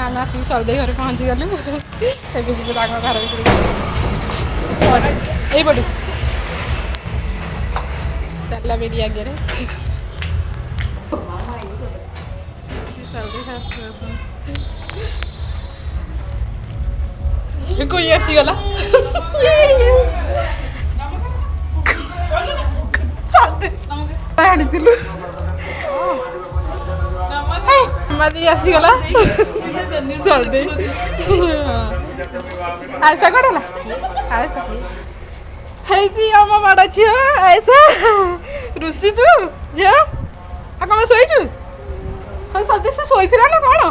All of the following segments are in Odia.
ଆମେ ଆସିକି ସର୍ଦେଇ ଘରେ ପହଞ୍ଚିଗଲୁ। ଏବେ ଯିବୁ ତାଙ୍କ ଘର ଭିତରକୁ, ଏଇପଟୁ ଚାଲିଲା ବେଡ଼ି ଆଗରେ। ସର୍ଦେଇ ଶାଶୁ ଅଛନ୍ତି। କୁଇ ଆସିଗଲା, ଆଣିଥିଲୁ ମାଦି ଆସିଗଲା। ଜଲ୍ଦି ଆଇସା, କୁଆଡ଼େ ହେଲା ଆଇସା? ହେଇଛି ଆମ ବଡ଼ ଝିଅ ଆଇସା। ରୁଷିଛୁ ଝିଅ? ଆଉ କ'ଣ ଶୋଇଛୁ? ହଁ, ସର୍ଦି ସେ ଶୋଇଥିଲା ନା କ'ଣ?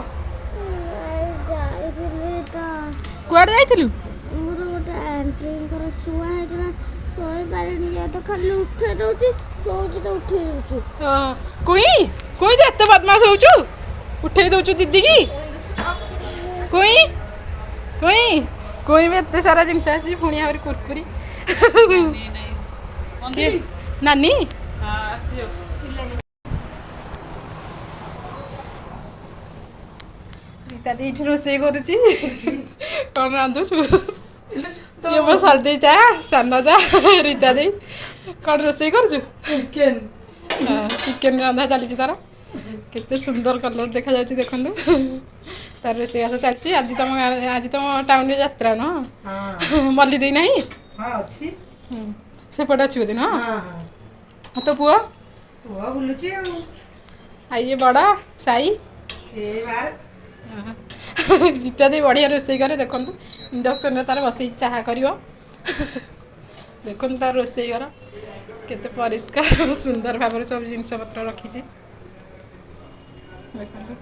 କୁଆଡ଼େ ଯାଇଥିଲୁ? ମୋର ଗୋଟେ ଆଣ୍ଟିଙ୍କର ଶୁଆ ହେଇଥିଲା, ଶୋଇପାରିନି ତ, ଖାଲି ଉଠେଇ ଦଉଛି, ଶୋଉଛି ତ ଉଠେଇ ଦଉଛି। ହଁ, କୁଇ କୁଇ ତ ଏତେ ବଦମାସ ହଉଛୁ, ଉଠେଇ ଦଉଛୁ ଦିଦି କି? କୁଇ କୁଇ କୁଇ ବି ଏତେ ସାରା ଜିନିଷ ଆସିଛି, ପୁଣି ଆହୁରି କୁରକୁରି। ନାନୀ ରୀତା ଏଇଠି ରୋଷେଇ କରୁଛି। କ'ଣ ରାନ୍ଧୁଛୁ? ଇଏ ମୋ ସର୍ଦେଇ ଚା, ସାନ ଚା ରୀତା ଦେଇ। କ'ଣ ରୋଷେଇ କରୁଛୁ? ଚିକେନ। ଚିକେନ ରନ୍ଧା ଚାଲିଛି ତାର। କେତେ ସୁନ୍ଦର କଲର ଦେଖାଯାଉଛି ଦେଖନ୍ତୁ। ତାର ରୋଷେଇବାସ ଚାଲିଛି। ଆଜି ତମ ଆଜି ତମ ଟାଉନରେ ଯାତ୍ରା ନୁହଁ? ମଲ୍ଲି ଦେଇ ନାହିଁ? ଅଛି, ସେପଟେ ଅଛି ବୋଧେ। ନୁହଁ ତୋ ପୁଅ? ପୁଅ ବୁଲୁଛି। ଆଉ ଇଏ ବଡ଼ ସାଇ। ରୀତା ଦେଇ ବଢ଼ିଆ ରୋଷେଇ କରେ ଦେଖନ୍ତୁ। ଇଣ୍ଡକ୍ସନରେ ତାର ବସେଇକି ଚାହା କରିବ। ଦେଖନ୍ତୁ ତାର ରୋଷେଇ ଘର କେତେ ପରିଷ୍କାର ସୁନ୍ଦର ଭାବରେ ସବୁ ଜିନିଷପତ୍ର ରଖିଛି ଦେଖନ୍ତୁ।